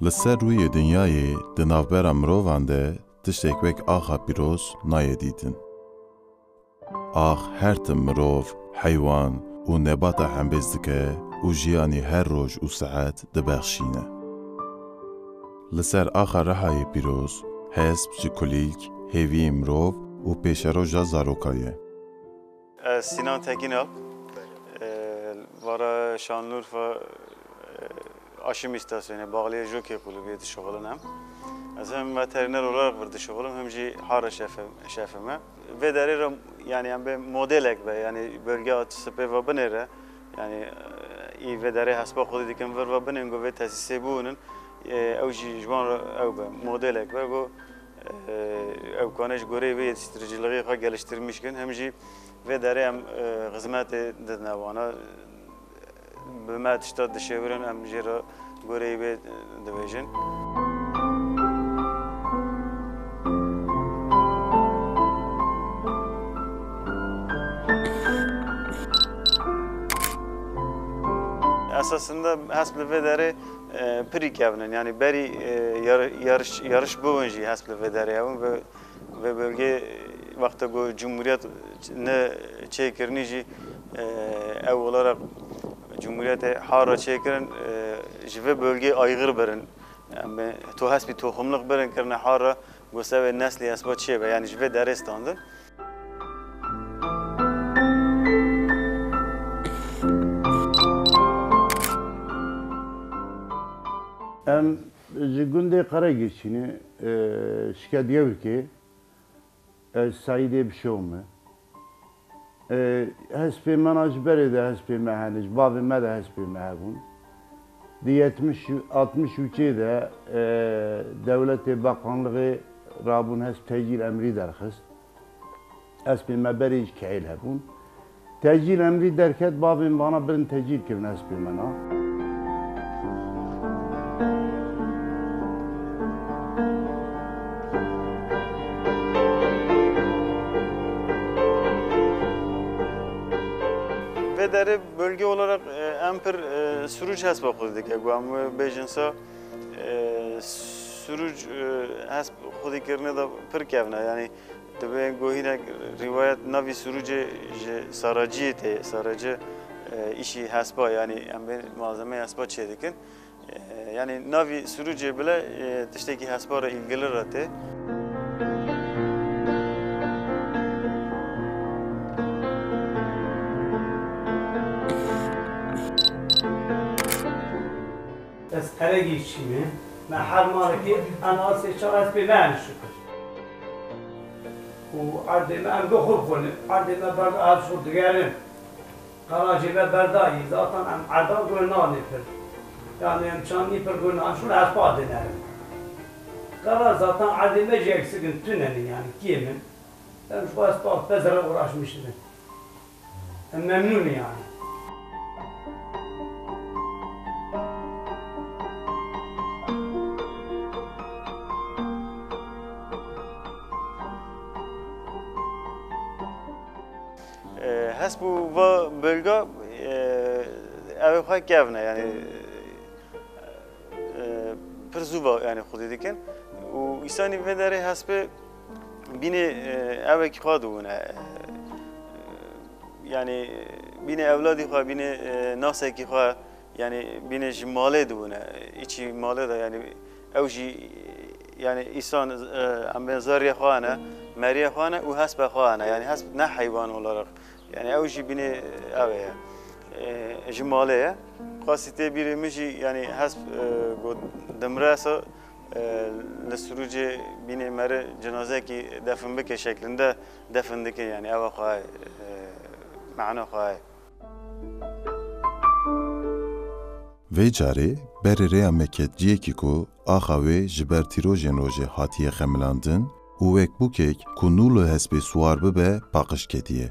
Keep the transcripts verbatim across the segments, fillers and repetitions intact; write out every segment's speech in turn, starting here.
Li ser rûyê dinyayê di navbera mirovan de tiştek wek axa pîroz nayê dîtin. Ax her tim mirov, heywan û nebata hembêz dike û jiyanî her roj û saet dibexşîne. Li ser axa Rihayê pîroz, hesp ji kulîlk, hêviyê mirov û pêşeroja zaroka ye. Ez Sinan Tekin im. E, vara Şanlıurfa, e, aşım istasyonê, bağlıya Jockey Kulübü'ye dişuxulin em. Ez hem veteriner olarak vir dişuxulim, hem jî hara şefim, şefim e. Vê derê re, yani em bê modelek be, yani bölge adı spê ve binêre, yani, e, î vê derê hespa xwedî dikin vir ve binên go vê tesîsê bûnin, e, ew jî ji wan re ew be, modelek be, go, e, ew kane ji goreyê vê yetiştiriciliğê xwe geliştirmiş kin, hem jî vê derê em, e, xizmetê didine wana. Bi me tişta dişêwirin, em jê re goreyê wê dibêjin. Esasında hesp li vê derê, e, pirî kevn in. Yani berî, e, yar-, yarış, yarış bûn jî hesp li vê derê hebûn ve Vê bölge wexta ku Cumhuriyet ne çêkirinî jî, e, ew olarak Cumhuriyetê hara çêkirin, e, ji vê bölgê aygir birin. Yani, tu hespî toxumlik birin kirine hara, ku sevê neslî hespa çêbe, yani ji vê derê standin. Em ji gundê Qeregirçînê, e, Şiket Yewrikê, Ez Seîdê Bişo me. E, hespê me na ji berê de hespê me hene, ji bavê me de hespê me hebûn. Di yetmiş, altmış üçê de, e, dewletê baqanlixê rabûn hesp tecîl emrî derxist. Hespê me berê ji keyl hebûn. Tecîl emrî derket, bavên vana birin tecîl kirin hespê me na. Vê derê bölge olarak, e, em pir, e, sürücü hesba xwe dike, ku em wê bêjin sa, e, sürüc, e, hesb xwedî kirine de pir kevne, yani Divê ku hinek rîwayet navî sirûcê ji saraciyê tê, saraci, e, îşî hespa, yanî em bên malzemeyê hespa çêdikin. E, yanî navî sirûcê bile, e, tiştekî hespa re îlgili re tê. Ez Qeregî çîme. Me her malekê en az sê çar hespê me en şikir. Û erdê me em go xwe bixwin. Erdê me berda ev şûr digerin. Qerajê me berdayî. Zaten em erdan gur nanê pir. Yani em çandî pir gur nan şûr hespa dinerin. Qera zaten erdê me jî eksik in, tune ne yani kêm in. Em ji xwe hespa pezre uğraşmış dibin. Em memnûn in yani. E, hesp û va bölga, e, ev ê xwe kevne, yani, e, pir zû va, yani, xwedî dikin. Û îsanî vê derê hespê bînê, e, evekî xwe dibûne. E, yani, bînê ewladî xwe, bînê, e, nasekî xwe, yani, bînê ji malê dibûne. Îçî malê de, yani, ew jî, yani, îsan, e, em bên zerrê xwe hene, meriyê xwe hene û hespe xwe hene. Yani, hesp ne heywan olarak. Yani, ew jî bînê ew ê ye. E, ji malê ye. Qasî tê bîrê min jî, yani, hesp, e, got dimre sa, e, li sirûcê bînê meri cenazeyekî defin bike şeklinde defin dikin, yani ewa xwe, e, mana xwe. Vê carê berê rêya me ket ciyekî ku axa wê ji ber tîrojên rojê hatiye xemilandin û wek bûkek ku nû li hespê siwar bibe paqij ketiye.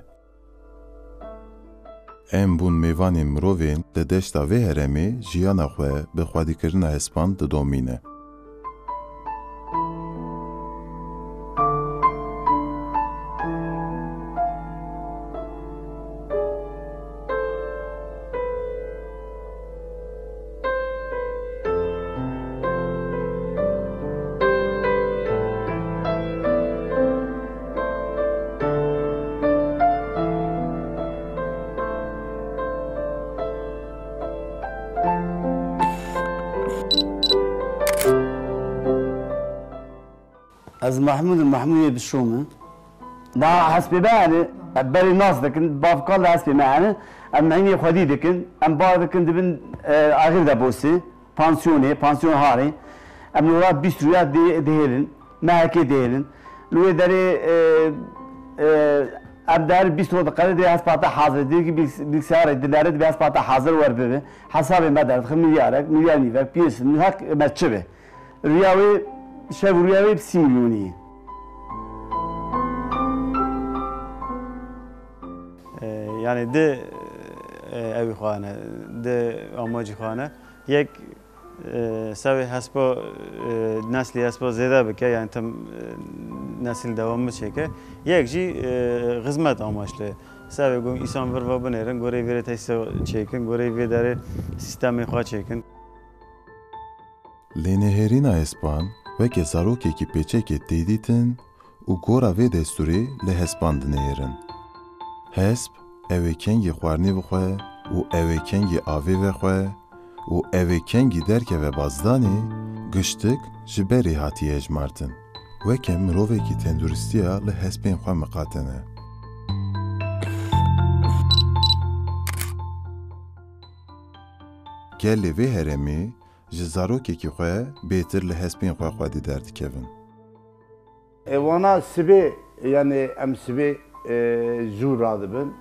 Em bûn mêvanên mirovên li deşta vê herêmê jiyana xwe bi xwedîkirina hespan didomîne. Ez Mahmûd im, Mahmûdê Bişo me. Niha hespê me hene, em berê nas dikin, bavkal de hespê me hene, em meynê xwedî dikin, em bar dikin dibin, e, axir de bosê, pansiyonê, pansiyon harê. Em li welat bîst rûya dê-, dihêlin, mehekê dihêlin. Li wê derê, e, e, em der bîst roj diqede dê hespa te hazir, dê ki bilgs-, bilgisayarê dinere dibê hespa te hazir wer bibe. Hesabê me derdixin milyarek, milyar nîvek, pênc sed, hek me çi be. Rûya wê, şev û rûya wê bi sî milyonî ye. E, yani di, e, ewî xwe hene, di amacî xwe hene. Yek, e, sewê hespa, e, neslî hespa zêde bike, yani tim, e, nesil dewam biçêke. Yek jî, e, xizmet amaçlı. Sewê ku însan vir ve binêrin, gorê vê rê tesîsa çêkin, gorê vê derê sîstemê xwe çêkin. Lênehêrîna hespan weke zarokekî pêçekê tê dîtin û gora vê destûrê li hespan dinihêrin. Hesp, ew ê kengî xwarinê bixwe û ew ê kengî avê vexwe û ew ê kengî derkeve bazdanê, giştik ji berê hatiye hejmartin. Weke mirovekî tenduristiya li hespên xwe miqate ne. Gelê vê herêmê ji zarokekî xwe bêtir li hespên xwe xwedî derdikevin. E, wana sibê, yani em sibê, e, zû radibin.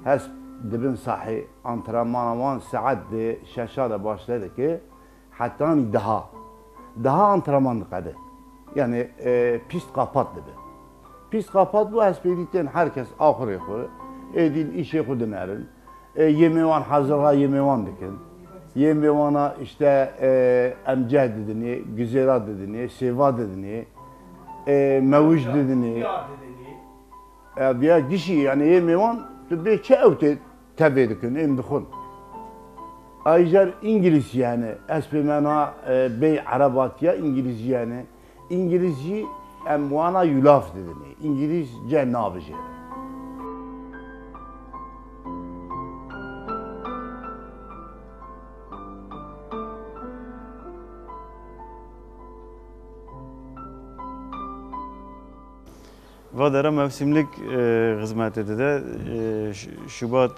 Hesp dibin sahê, antrenmana wan saet di şeşa de başle dike, hetanî deha. Deha antrenman diqede. Yani, e, pîst qapat dibe. Pîst qapat bû, hespê dîtin her kes axurê xwe. Êdî li îşê xwe dinerin. E, yemê wan hazir ra yemê wan dikin. Yemê wana işte, e, em ceh didinê, gizêra didinê, sêva didinê, e, mewij didinê. E, diya gişî, yani yemê wan tu bê çi ew tê tevê dikin, êm dixwin. Ayjer îngilîz yani, ez pê me na, e, bey erebatiya îngilîz yani. Îngilîzî em wana yulaf didinê. Îngilîz ceh nabijêre. Va dera mewsimlik, e, xizmetê dide. E, ş-, Şubat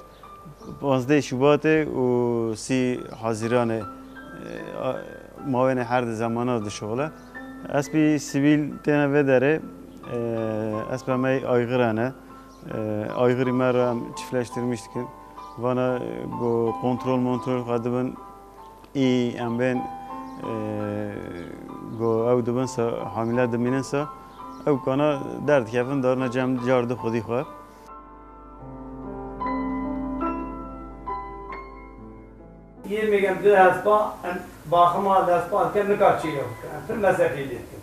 Panzdeh Şubatê û sî Haziranê, e, a, mawênê her di zemana dişuxile. Espî sivîl têne vê derê, e, espa me aygirane. E, aygirî me re em çiftleştirmiş dikin. Vana, e, go kontrol montrol xwe dibin, î em bên, e, go ew dibin se, hamîle dimînin se, ew kana derdikevin, darine cem car di xwedî xwe. Yê mêgem di hespa, em baxima li hespa dike, nika çêya bike. Em pir mesefê lê dikin.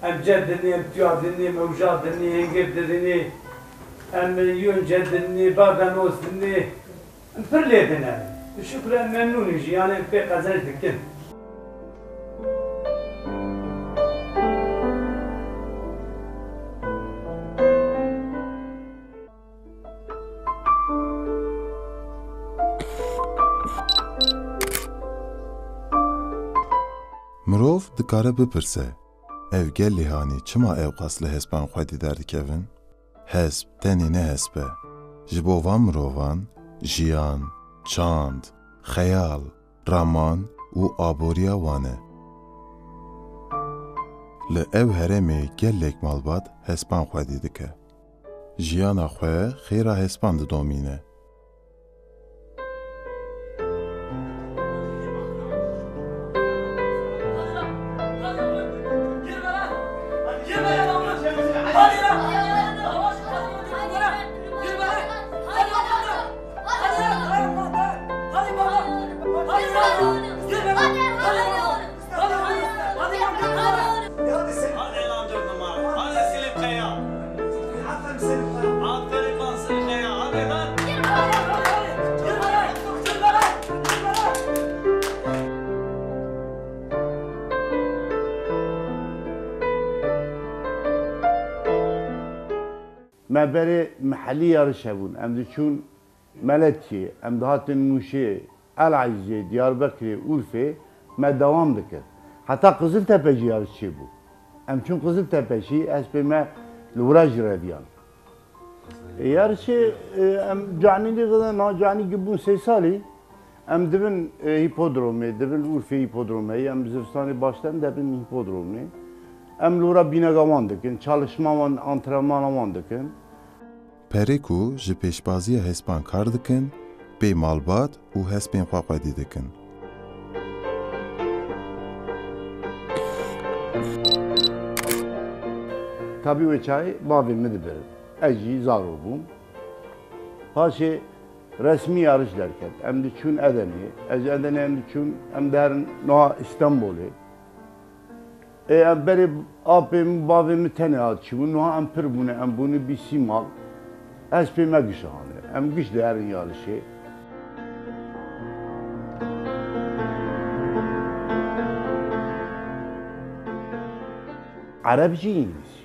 Em ced dinê, em tuya dinê, em ewja dinê, hêngêv didinê, em yûn ced dinê, berdenos dinê. Em pir lê dinerin. Bi şukr em memnûn in jî, yanî em pê qezenc dikin. Mirov dikare bipirse, ev gelê hanî çima ewqas li hespan xwedî derdikevin? Hesp tenê ne hesp e. Ji bo van mirovan jiyan, çand, xeyal, raman û aboriya wan e. Li ev herêmê gelek malbat hespan xwedî dike. Jiyana xwe xêra hespan didomîne. Hadi lan dört numara. Hadi Selim Kaya. Aferin Selim Kaya. Aferin lan Selim Kaya. Hadi lan. Me berê mihellî yarış hebûn. Em diçûn Meletiyê, em dihatin Mûşê, El Ezîzê, Diyarbekirê, Urfê, me dewam dikir. Heta Qiziltepe jî yarış çêbû. Em çûn Qiziltepe jî, hespê me li wira jî reviyan. E, yarişê, e, em canî lê xizin, na canî gibûn sê salî. Em dibin, e, hîpodromê, dibin Urfê hîpodromê, em zivistanê başten debin hîpodromê. Em li wira bînega wan dikin, çalışma wan, antrenmana wan dikin. Perê ku ji pêşbaziya hespan kar dikin, pê malbat û hespên xwe xwedî dikin. Tabî wê çaxê bavê min dibirin. Ez jî zarok bûm. Paşê resmî yarış derket. Em diçûn Edenê. Ez Edenê em diçûn, em derin niha Îstanbulê. Ê, em berê apê min, bavê min tenê hat çûbûn. Niha em pir bûne, em bûne bîsî mal. Hespê me gişa hane. Em giş derin yarişê. Ereb jî, îngilîz jî.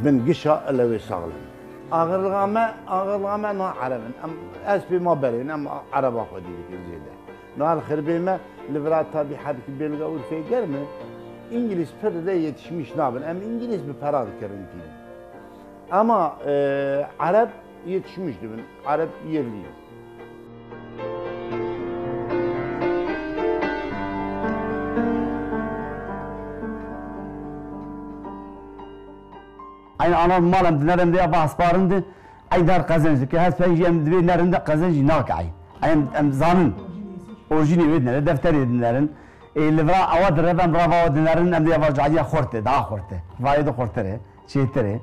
Bin gişa elewê saxlem. Axirlixa me, axirlixa me niha ereb in. Em, hespê ma berê ne, em ereba xwedî dikin zêde. Niha li xirbê me li vira tabî hebkî bêlga Urfê germ e. Îngilîz pir de yetişmiş nabin. Em îngilîz bi pera dikirin tînin. Ama, e, ereb yetişmiş dibin. Ereb yerlî. Eyn ana mal em dinerin de ya hespa rind e. Eyn der qezenc dike. Hespê jî em divê nerin de qezenc jî nake eyn. Eyn em, em zanin. Orjînê wê dinere, defterê dinerin. Ê, li vira ewa direve em rava ewa dinerin, em de ya va caliya xurt e, daha xurt e. Vayê de xurtir e, çêtir e.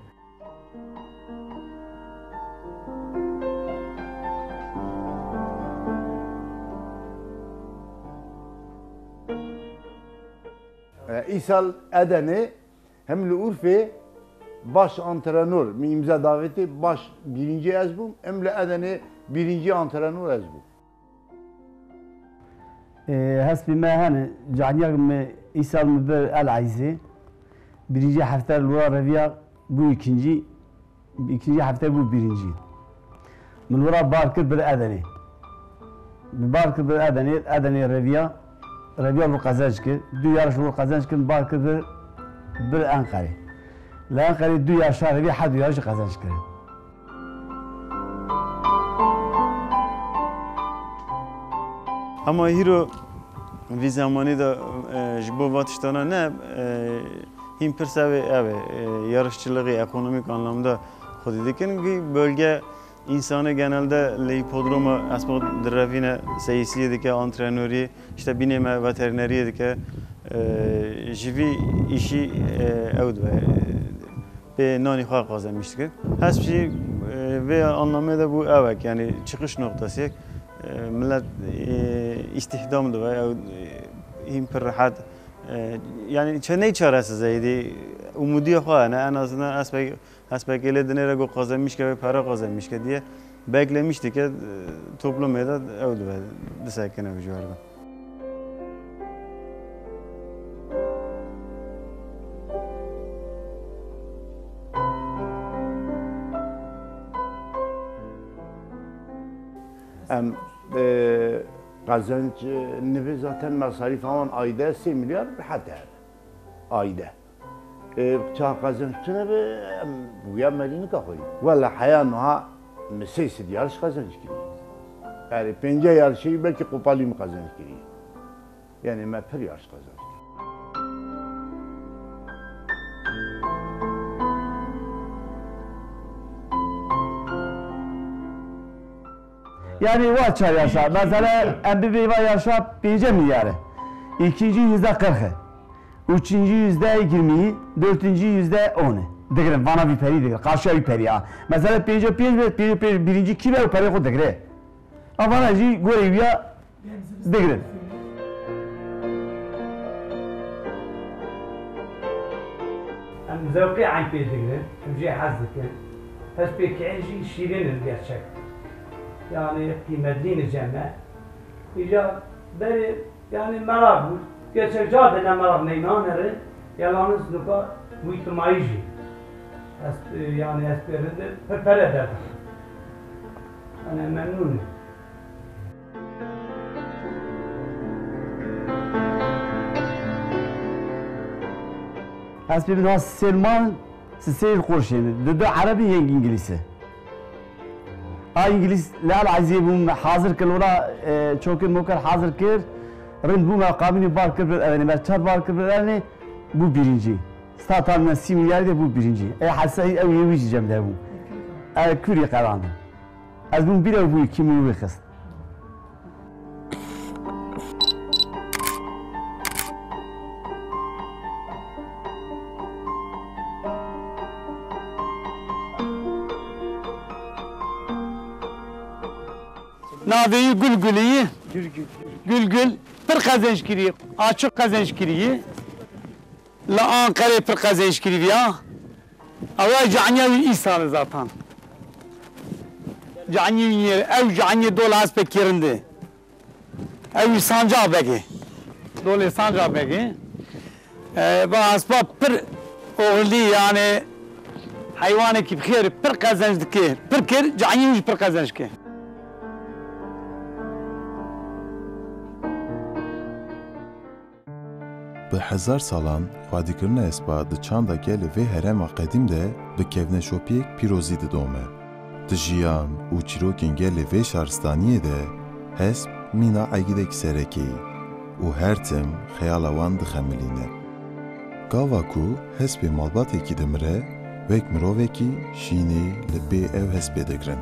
E, îsal Edenê hem li Urfê baş antrenor, min îmza davêtê, baş birincî ez bûm, hem li Edenê birincî antrenor ez bûm. E, hespê me hene, caniya me îsal min bir El Eyzê. Birinci hefte li wira reviya bû ikinci, ikinci hefte bû birinci. Min wira bar kir bir Edenê. Min bar kir bir Edenê, Edenê reviya, reviya li wir qezenc kir. Du yarış li wir qezenc kir, min bar kir bir, bir Enqerê. Li Enqerê du yarişa revî her du yarişî qezenc kirin. Hema hîro vî zemanî de, e, ji bo va tiştana ne, e, hîn pirsa wê ev e, e, yarışçılığı ekonomik anlamda xwedî dikin. Wî bölge însanê genelde li hîpodroma esma direvîne, seyisiyê dike, antrenoriyê, işte bînê me veterineriyê dike, e, ji vî îşî, e, ew dibe, pê nanî xwe qazanmiş dike. Hesp jî, e, vê anlamê de bû ewek, yani çıkış noktası. E, millet, e, istihdam dibe, ew, e, hîn pir rehet, e, yani çe-, ney çaresiz e, êdî umudiya xwe hene, en azından hespek Hespekê lê dinêre ku qazanmiş ke ve para qazanmiş ke diye beklemiş dike, e, toplumê de ew dibe, disekine bi ciwar de. Em, e, qezenc, e, nivê zaten mesarîfa wan ayde sê milyar rehet e. Ayde. E, çax qezenc tune be, em, wiya merî nika xwedî. Wele heya niha me sê sed yarış qezenc kirî. Erê, pênce yarişê belkî qopalî min qezenc kirî. Yani me pir yarış qezenc kirî. Yani wa çar yarşa. Mesela em bibê va yarşa pênce milyar e. İkinci yüzde kırk e. Üçüncü yüzde yirmi, dördüncü yüzde on. Digirin, vana vî perî digirin. Karşıya vî perî ha. Mesela pênc û pênc ve pênc û pênc birinci kî be û perê xwe digire. A vana jî gorê wî ya digirin. Em zewqê eyn pê digirin, em jê hez dikin. Hespê keyên jî şîrîn in gerçek. Yani qîmetlî ne cem me. Îca berê Yani meraq bû. Gerçek ca de ne meraq neyna nere, yalaniz nuka wî timayî jî. Ez, e, yani ez pê rinde pir pere derdim. Yani memnûn im. Hespê min ha Selman, sisêl qoşên. Di du erebî yek îngilîs e. A îngilîs li El Ezîzê bûm hazir kir, wela, e, çokir mokir hazir kir. Rind bûm, me qabînê bar kir bir evenê, me çar bar kir bir evenê, bû birincî. Stata me sî milyarî de bû birincî. E, hesa ew yê wî jî cem de bû. E, kurî qedandin. Ez bûm bîr ew bûyî kî min wî xist. Navê wî Gulgulî. Gulgul. Pir qezenc kirî, açiq qezenc kirî. Li Anqerê pir qezenc kirî viya. Ew caniya wî îsal e zaten. Caniyê wî niyê, ew caniyê dola hespê kê rind e. Ew wî Sancar Beg e. Dolê Sancar Beg e. E, ba hespa pir oxilî, yani heywanekî bi xêr pir qezenc dike. Pir kir, caniyê wî jî pir qezenc dike. Bi hezar salan xwedîkirina hespa di çanda gelê vê herêma qedîm de bi kevneşopiyek pîrozî didome. Di jiyan û çîrokên gelê vê şaristaniyê de hesp mîna egîdek sereke ye û her tim xeyala wan dixemilîne. Gava ku hespê malbatekî dimire, wek mirovekî şînê li pê ew hespê digirin.